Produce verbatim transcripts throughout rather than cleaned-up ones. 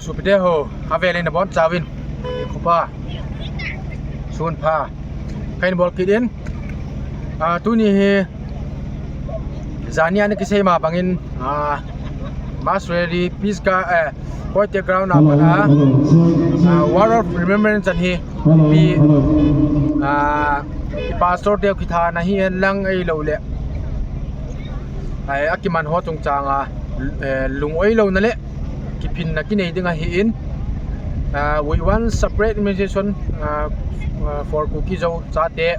Sopite ho, avel in abonchauvin, khupa, sunpha kahin bol kit in. Ah, tuni hi jani a ana kisei ma bangin, ah, mass rally, peace ga, eh, Koite ground a pat a, ah, Wall of Remembrance ahi. Pi, ah, i pastor teu kithana hihen lang ahilou le, ai, akiman ho chungchang a, eh, lung-oi louna le kiphinna kinei ding ahin, ah, we want separate administration, ah, ah, for Kuki-Zo chate,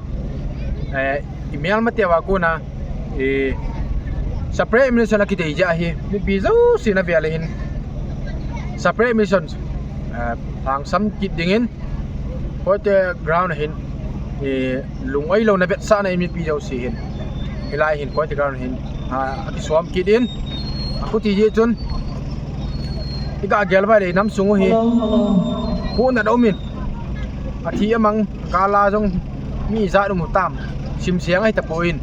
eh, i melmateu a kona, eh, separate administration akidei jeh ahi, mipi jousen avel ahin separate administration, eh, lhangsam kit dingin, Koite ground ahin, eh, lung-oi louna vetsahna in mipi jouse hin, hilai hin Koite ground ahin, ah, akisom kit in, achuti jeh chun, i gagel uva le i nam sung u hi, pohnat aumin, athi amang, gal a jong mi ijat um u tam, simseng ahi tapon,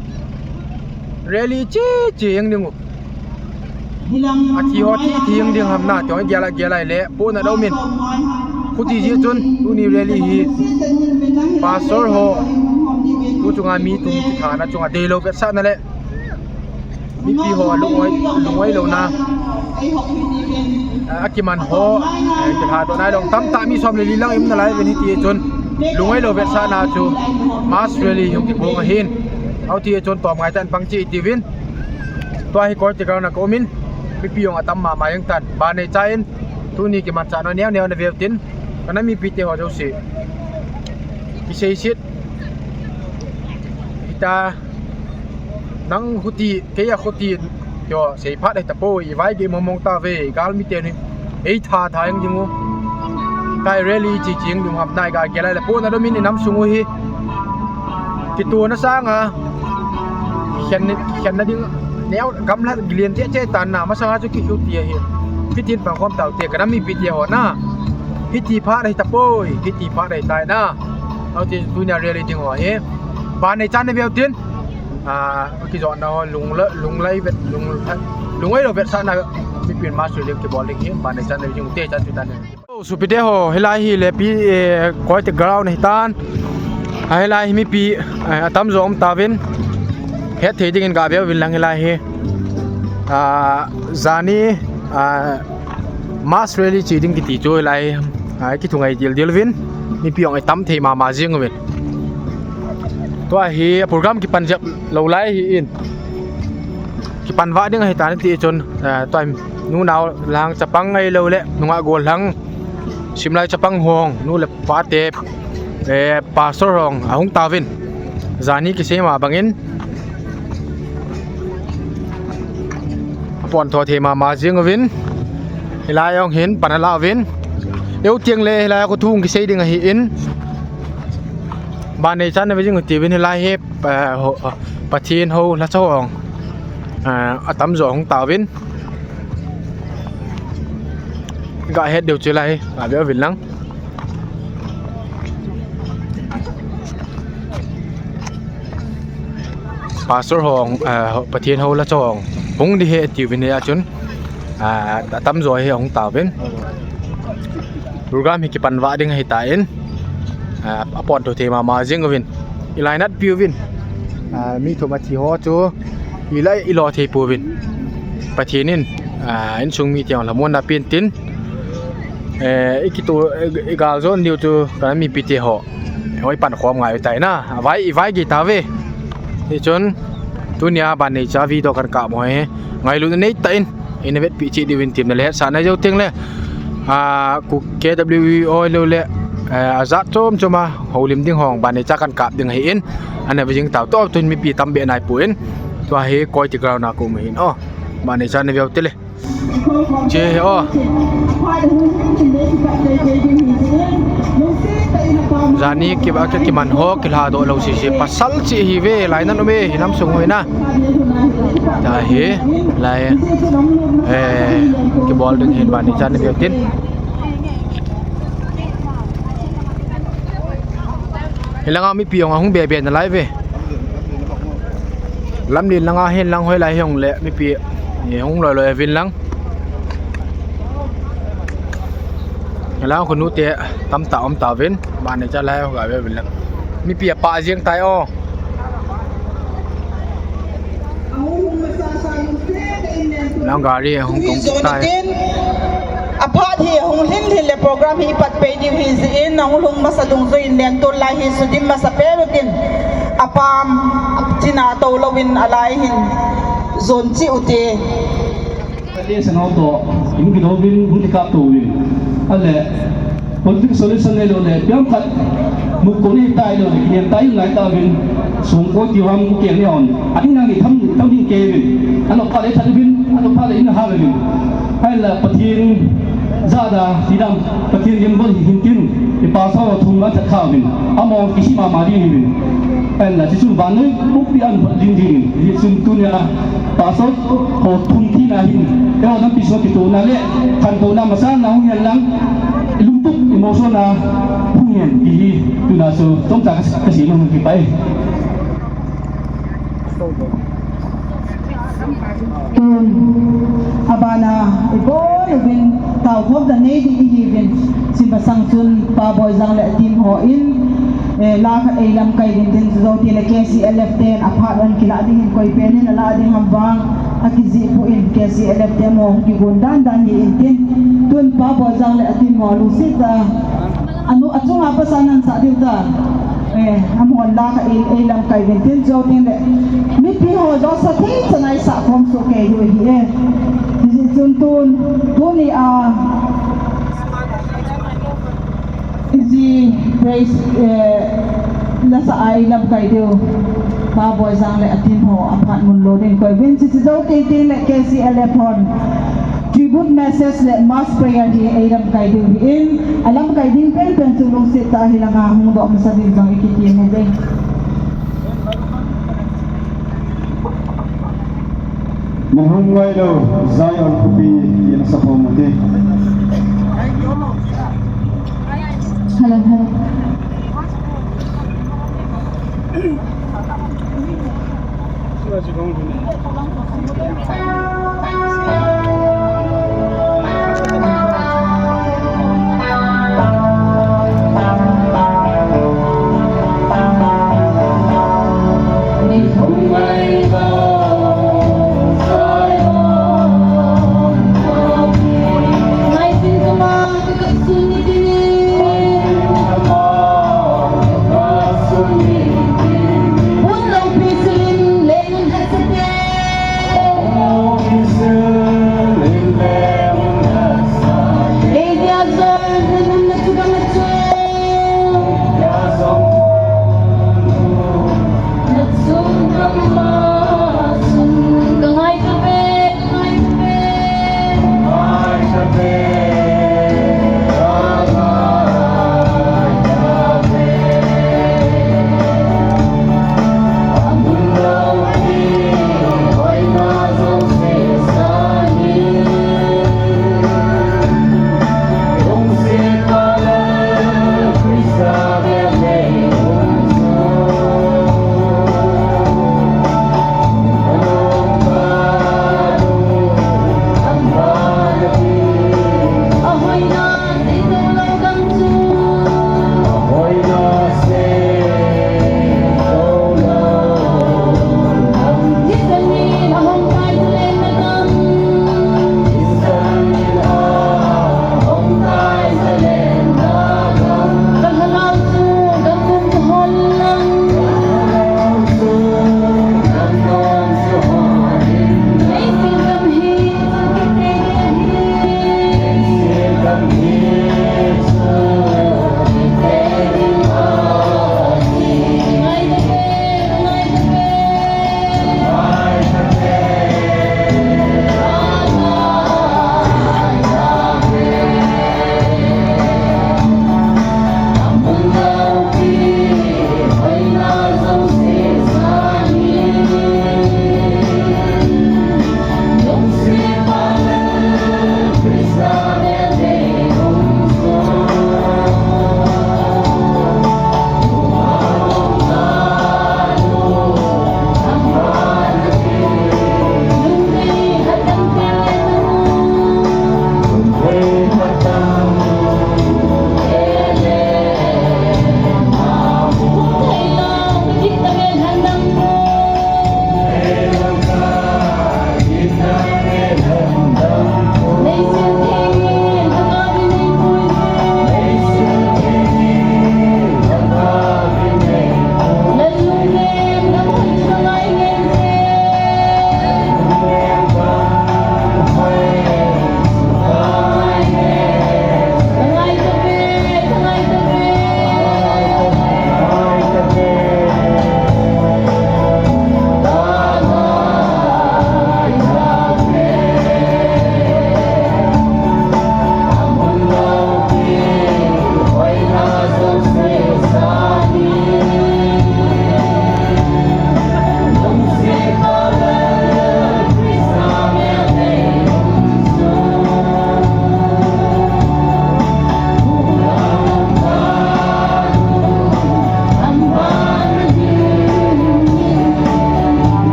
rally cheche jeng ding u, athi ho thi thi jeng ding ham na, tiho i gel a gel a le pohnat aumin, chuti jeh chun tuni rally hi pastor ho, tu chunga mi tum kithana chunga deilou vetsahna le mipi ho lung-oi, lung-oi louna, ah, akiman ho, eh, kilhadohna jong tamtah mi som le li lang i um nalai uvin, hiti chun lung-oi lou vetsahna chu mass rally hung kigong ahin, achuti chun tomngai tah in pang cheh itiuvin, tua hi Koite ground a ka umin, mipi jong atam mama jeng tan, ban neicha in, tuni kimanchah neo neo na veu tin, ka nam mipite ho jouse kiseiset hita, nang chuti, kei a chuti, tiho seiphat ahi tapoi, i vaigei mong mong tauve, galmi teni, ei tha tha jeng ding u, tai rally cheche jeng ding ham na i gagel a le pohnat aumin i nam sung u hi, kitona sanga, khen, khenna ding, neo gamlhat gilian cheche tan na, masanga chu kikhu ti ahi, hitin pangkhom taute, ka nam mipite ho na, hiti phat ahi tapoi, hiti phat ahi tai na, achuti tunia rally ding ho hi, ban neicha na veu tin, ah, kijotna ho lung-, lunglai vet, lung-, lung-oi lou vetsahna, mipin mass rally kibol ding hi, ban neicha na veu te chan chu tan. Oh, sopite ho, hilai hi le pi, eh, Koite ground ahitan. Ah, hilai hi mipi, eh, atamjo um tauvin. Hetthei dingin gaveu vin lang hilai hi. Ah, jani, ah, mass rally che ding kiti chu hilai, ah, kithungai dildil uvin. Mipi jong atam thei mama jeng uvin. Tua hi program kipan jep lou lai ahin. Kipan vah ding ahitan ti chun, eh, tua hi nunao lang chapang ahilou le, nungah gollhang, simlai chapang ho, nu le pa te, eh, pastor ho ahung tauvin. Jani kisei ma bangin, apontho thei mama jeng uvin. Hilai jong hin pan ala uvin. Eu tiang le hilai a kho thu kisei ding ahin. Ban neicha na veu jeng u tiuvin hilai hi, eh, ho, Pathen hou lhacha ho, eh, atamjo ahung tauvin. Gahet diu chu lai, gaveu vin lang. Pastor ho, eh, ho, Pathen hou lhacha ho, hung ding ahi tiuvin hia chun, ah, atamjo hi ahung tauvin. Program hi kipan vah ding ahitan, ah, apontho thei mama jeng uvin. I lainat piuvin. Ah, mi thum athi ho chu, i lai i lo thei pouvin. Pathen in, ah, insung mite jong lhamonna pen tin. Eh, i kito, i, i galjou diu chu, ka nam mipite ho. Hoi pankhom ngai u tai na. Avai, i vaigei tauve. Hichun, tunia ban neicha video kan kap u hi, ngailutna neitah in, ina vetpeh cheh diuvin temna le hetsahna jou teng le, ah, Kuki K W V ahilou le, eh, ajat chom chom a houlim ding ho ban neicha kan kap ding ahin, ana vei jing tau to tun mipi tam be nai pon, tua hi Koite ground a ka um ahin, o, ban neicha na veu te le. Che he o. Jani kiba ka kiman ho, kilhadoh lou sese. Pasal che hi ve, lai nan um e, hinam sung ho hina. Tua hi, lai, eh, kibol ding hin ban neicha na veu tin. Hilanga mipi jong ahung be be nalai ve. Lamlen langa hin lang hoilai hung le mipi, eh, hung loi loi uvin lang. Lang khunu te tamtah um tauvin, bani cha lai ho ga ve vin lang. Mipi apa jeng tai o. Lang gari hung tong tai. Aphat hi hung lhin lhin le program hi ipat pei diu hi jin, nahung lhung masa dungjui in leng tun lai hi sudim masa pei utin. Apam china to louvin alai hin jon chi ute. Leh sangau to, in kido vin, hung kikap to vin. Ale, political solution le lo le, piang khat, mukko ni tai lo le, kien tai lai ta vin, song ko ti ham kien ni on. Ani nang ni tham, tham ni ke vin. Ano pa le that vin, ano pa le in ha vin. Ai la Pathen, jada, tidam, Pathen lim bol hin tin, i pa sa thum ma that kha vin. Amo kisi ma ma di vin. Ai la, Jesu van noi, buk di an, din din, Jesu tunia, Pastor ho thum thina hin, eiho nampi sung kitohna le khantouna masang na hung hen lang, i lungtup i mohsona hung hen ti hi tuna chu chomcha ka, kasei nom kipah e. Tun, abana, ibol uvin, taokhomna nei ding ihiuvin, hiche masang chun Pa Boijang le a team hon, eh, la khat eilamkai ding tin, chujou teng le K C L F ten aphat hung kilah ding hin koi pen in alah ding ham vang, akijih poi in K C L F ten mo kigon dan dan hi in tin. Tun Pa Boijang le a team ho lungset tah a, anu achunga pasan nasah diu ta. Eh, amahon la khat ei, eilamkai uvin tin, chujou teng le mipi ho jouse thei chan a isah khom soh kei diu ahi e. Hijeh chun tun, tuni a, Hiche praise, eh, la sa a eilamkai diu, Pa Boijang le a team ho aphat mun lou ding koi uvin, hiche jou teng teng le K C L F hon tribute message le mass prayer hi eilamkai diu ahin, alamkai ding pen pen chu lungset tah a hilanga hung doh masa ding jong ikiti uve. Min hung ngailou, Zion khopi, ina sa pho mute. Hello, hello.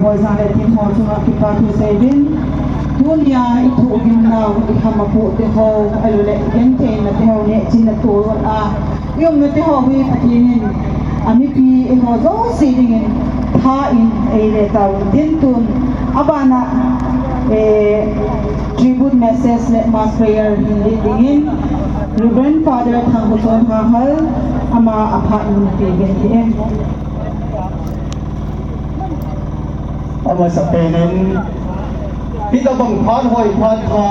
Boijan le team ho chunga kipa thu seiding. Tunia i thohgimnau, i khamapoh te ho, ahilouleh i gentheina te ho, nehchinna tolon a i umna te ho hi Pathen in amipi eiho jouse dingin tha in eile tauvin tin, tun abana, eh, tribute message le mass prayer hin lih dingin Reverend Father Thangkhochon Hanghal, ama aphat in pe ding ahi. Amasapen in, hitabang phat hoi phat pha,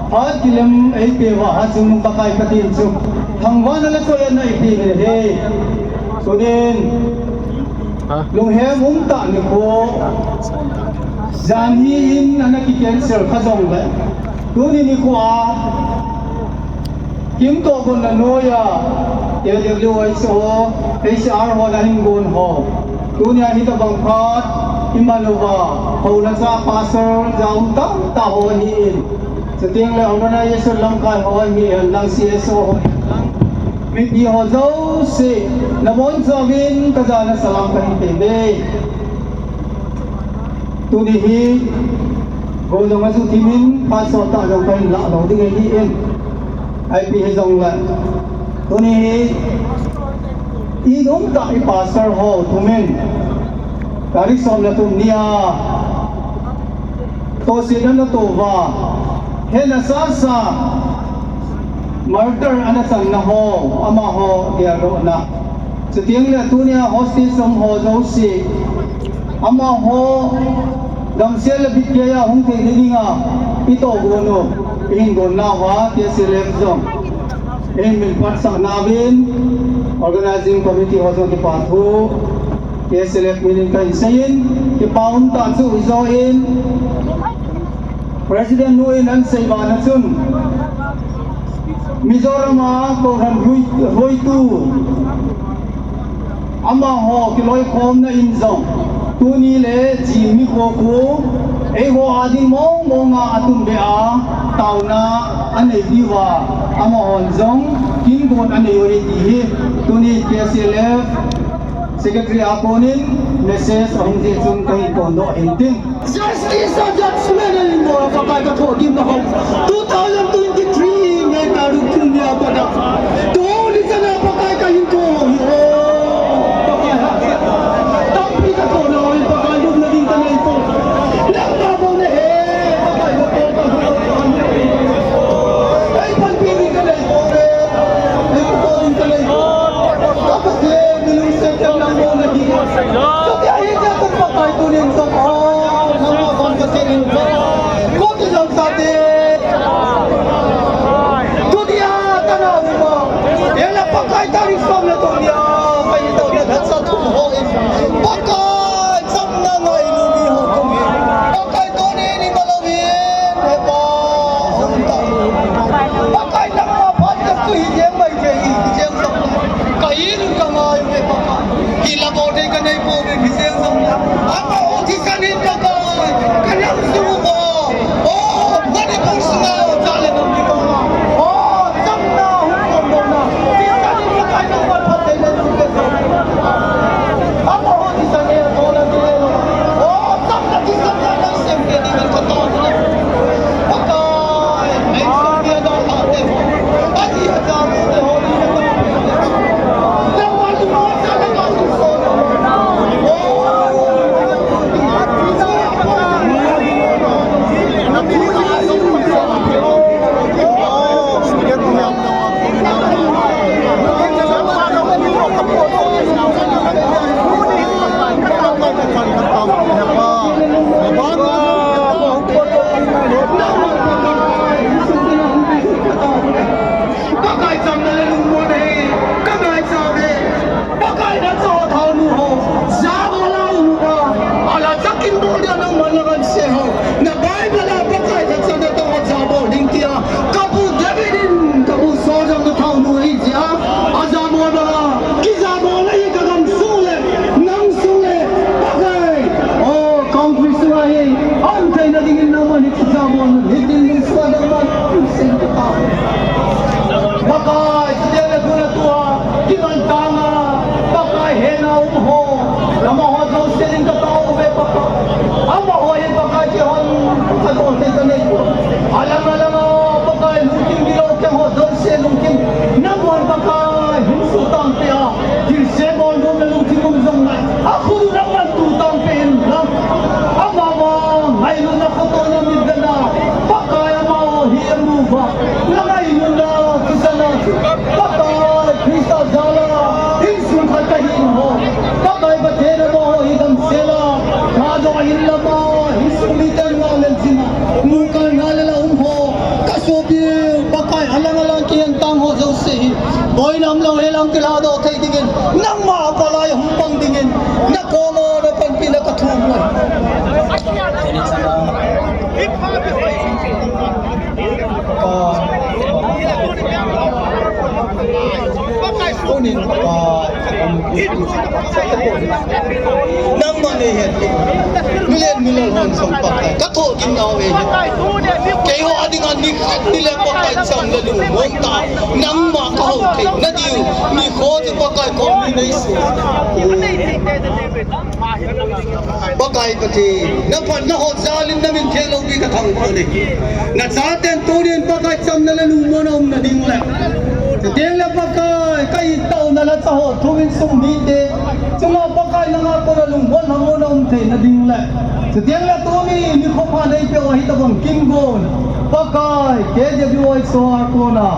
phat kilem eipeuva ha chungnung Pakai Pathen chu thangvahna le chonsetna eipeh in ahi. Tunin, ha? Lunghem umtah nikho, janhi in ana ki cancel kha jongle, tuni nikho a, Kim toh gonna noiya, L W I C ho, H R ho, nahin gon ho. Tunia hitabang phat iman uva, houna cha pastor, jao tamtah ho ahin. Chuteng le organization lamkai ho ahin, lang C S O ho ahin, lang mipi ho jouse, nabonchauvin kajana salam kahin peuve. Tuni hi, go jong aju thimin, phat sottah jong kahin lah lou ding ahin. Ipi hijongle, tuni hi, i umtah i pastor ho thumin, tarik som le thum nia, tohsetna ana touva, hetna sasa, murder ana channa ho, amaho geldohna. Chuteng le tunia hostage um ho jouse, amaho damsel le bitgel a hung thei dinga i tohgon u, ihin gon nauva, K S L F jong ihin min phatsah nauvin, organizing committee ho jong kipa thu K S L F min in kahin seiyin, kipa umtah chu ijoh in, President nu in ahin sei bana chun, Mizoram a kohran hui, huitu amaho kiloikhomna in jong, tuni le Chingmi kho khu, eiho a ding mong mong a atunbe a, taona anei diuva, amahon jong kin gon anei u ahi ti hi, tuni K S L F Secretary a konin message ahung jeh chun kahin phondoh ahin tin. Justice and judgment in mo Pakai ka thohgimna ho. Two thousand twenty-three May tarik thum nia pat a. Tuni chana Pakai kahin thoh hi o. Pakai ha. Tampi ka thohna ho hi Pakai lupna ding kanei poi. Nangma bou nahi. Pakai ka thoh ka thoh. Ei panpi ding kanei poi. Ei panpi ding kanei poi. Ka Pathen, mi lungset nang bou nahi. Chuti ahijeh chun Pakai tunin jong o, nangma bang Pathen in jong, koti jong sate. Tunia kana uma, ela Pakai tarik som le thum nia, kai to nia, that sa thum ho in. Pakai chamna ngailu mi ho tum in. Pakai tunin i malou in, he Pa, hung ta. Pakai nangma phat ka tu hi jeng mai ke hi, hi jeng jong. Ka in ka ngai ve Pakai. Hi la bol dei ka nei pouve hi jeng jong. Amaho thisan in Pakai. Ka nang su mo. O, Manipur sunga o, cha le nung ki mo. O, chamna hung kon dona. Thisan in Pakai nangma phat dei le nung ke so. Amaho thisan e, ko la ke. O, chamna thisan e, nang sem ke ni ka to. Akhut u nangman tu tangpen lang. Ama vang ngailutna khoto na mit vena. Pakai amaho hi amu uva. Na ngailutna kisana chu. Pakai Krista jala. Insung khat kahi ho. Pakai Pathen amaho hi damsela. Kado ahin lama. Insung miten nga lel jina. Mukal nga lel a um ho. Kasopi Pakai alang alang kihen tang ho jouse hi. Boina umlou helang kilhadoh thei dingin. Nangma palai hung pang dingin. Na koma na panpina kathum uve. Nangman nei het. Milen milal hon song Pakai. Kathoh gin nau e. Keiho adinga nikhat nile Pakai cham le lungmon ta. Nangma kahou thei nadiu. Nikho chu Pakai koma nei sei. Pakai Pathen, na phatna ho jalin na min theng lou pi kathangvah e. Na chaten tunin Pakai chamna le lungmon a umna ding le. Chuteng le Pakai, ka ittona la chaho thu insung mite. Chunga Pakai nanga kona lungmon lhamon a um theina ding le. Chuteng le tuni nikho pha neipeh u ahi tabang Kingon. Pakai, K W Y S O R kona.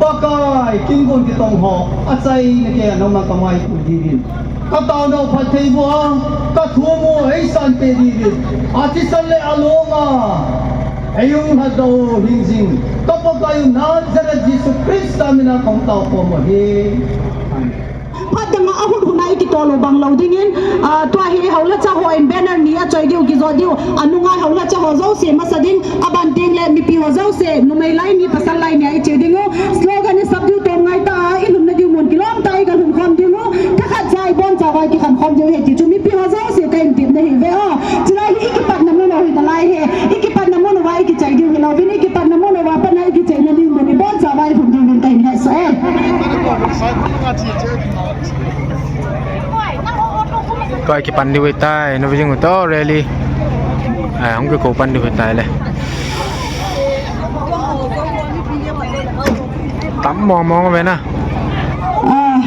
Pakai, Kingon kitong ho. Achaina keiya nangma kamai pu dingin. Ka taona u phatthei boh a, ka thum u eisan peh dingin, a thisan le a lom a, ei hung lhatdoh u hingjing, ka Pakai u Nazareth Jesu Christa mina kahung tao khom u ahi. Amen. Phat dang a ahut hun a i kitoh lou bang lou dingin, a, tua hi Haolecha ho in banner ni a choi diu, kijot diu, a nunga Haolecha ho jouse masa ding, a ban teng le mipi ho jouse, numei lai ni, pasal lai ni a i che ding u, slogan i sap diu tom ngai ta a, i lhunna diu mun kilom ta a i ga lhun khom ding u, thakhat cha i boncha uva i kikhen khom diu ahi ti chu mipi ho jouse ka in tepna hi ve o. Chulai hi i kipatna mun u hi nalai hi, i kipatna mun uva i kichai diu hilou vin, i kipatna mun uva pat a i kichaina ding mun i boncha uva i lhun diu vin ka in hetsah e. Tua kipan diu ahitai, na ve jing u to rally. Ah, hung kikou pan diu ahitai le. Tam mong mong ve na. Ah,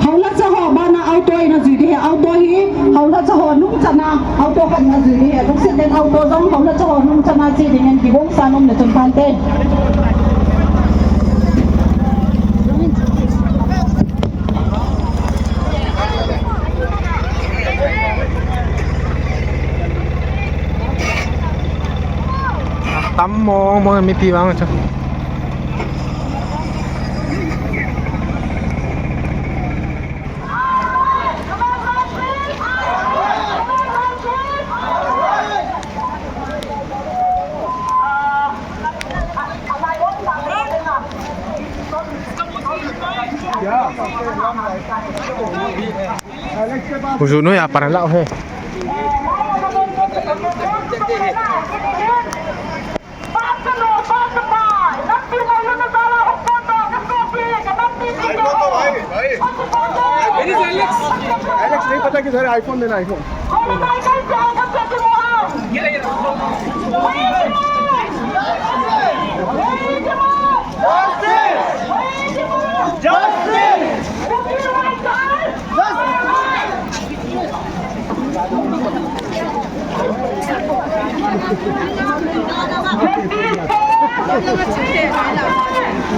Haolecha ho bana auto in ajui ding ahi, auto hi Haolecha ho nungchan a auto khat in ajui ding ahi, lungset in auto jong Haolecha ho nungchan a che dingin kigongsa nom le chun phante. Tam mong mong mipi vang chu. Huju noi a pan lau he. Alex, नहीं पता किधर है, iPhone देना, iPhone। Justice! Justice!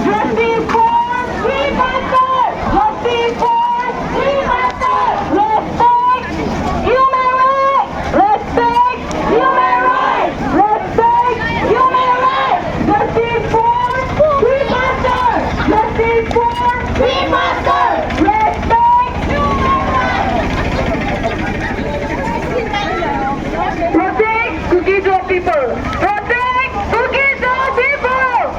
Justice for Free Master! Justice for Free Master! Respect human rights! Respect human rights! Respect human rights! Justice for Free Master! Justice for Free Master! Respect human rights! Protect Kuki-Zo people! Protect Kuki-Zo people!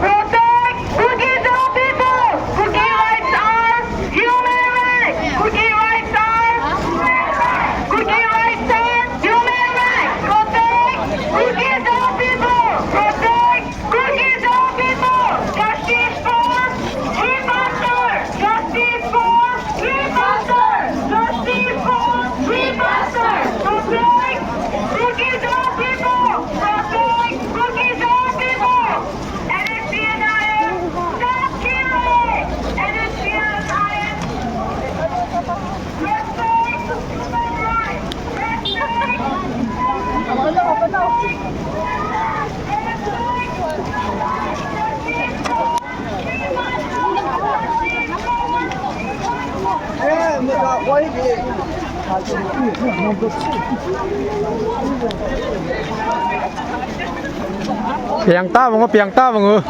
Piang ta bang o, piang ta bang o.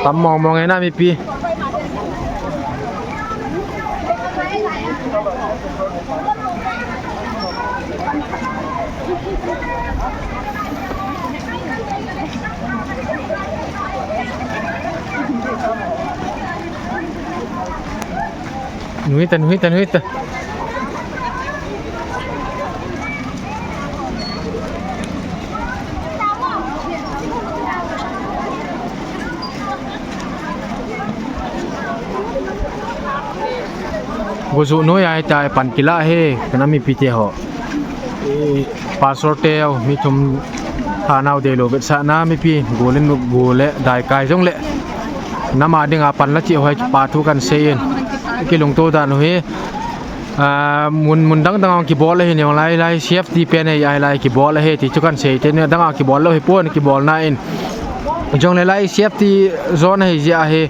Tam mong mong e na mipi. Nuhita, nuhita, nuhita. Gojuh noiya hitia pan kila hi, kana mipi teho. Eh, pastor teu, mi thum thanau deilou vetsahna mipi, gol in gol le, daikai jong le. Nam a dinga pan la cheh ho hi kipa thu kan seiyin. Kilungto dan u hi. Ah, mun, mun dang dang a kibol ahi, neo lai lai safety pen ahi, ahi lai kibol ahi, ti chu kan sei te, neo dang a kibol lou hi pon, kibolna in. Jong le lai safety zone ahi jeh ahi,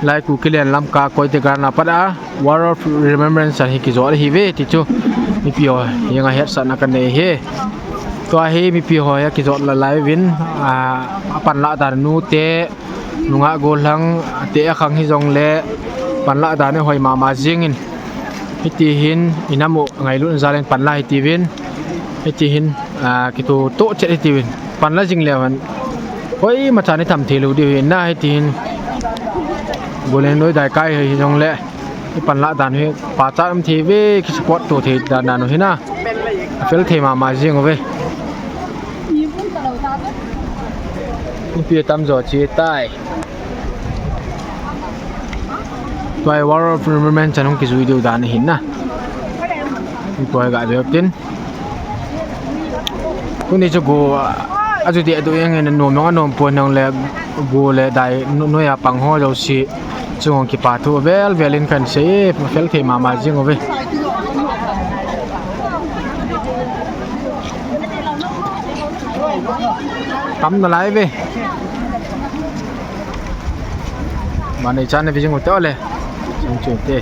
lai Kukiland Lamka Koitegran a pat a Wall of Remembrance ahi kijot ahi ve, ti chu mipi ho, henga hetsahna kan nei hi. Tua hi mipi ho hi kijot la lai uvin, ah, a pan la dan u te, nungah gollhang, ate akhang hijong le, pan la dan u hoi mama jingin. Hiti hin, inam u ngailut jal in pan la hiti uvin. Hiti hin, ah, kitoh toh chet hiti uvin. Pan la jing le uvin. Koima chan i tham thei lou diu hin na hiti hin. Golden Noi daikai hijong le. I pan la dan u hi, pachat um thei ve, ki support to thei dan dan u hi na. A fel thei mama jing uve. Mipi tamjo che tai. Tua hi Wall of Remembrance chan hung kijui diu dan ahin na. Mipi ho ga ve tin. Tuni chu go, a, aju di adu yang in nom jong anom pon jong le go le dai nu, noiya pang ho jouse. Chung kipa thu vel vel in kan sei, fel thei mama jing uve. Tam nalai ve. Mane chan na vi jing u te ole. Chung chung te.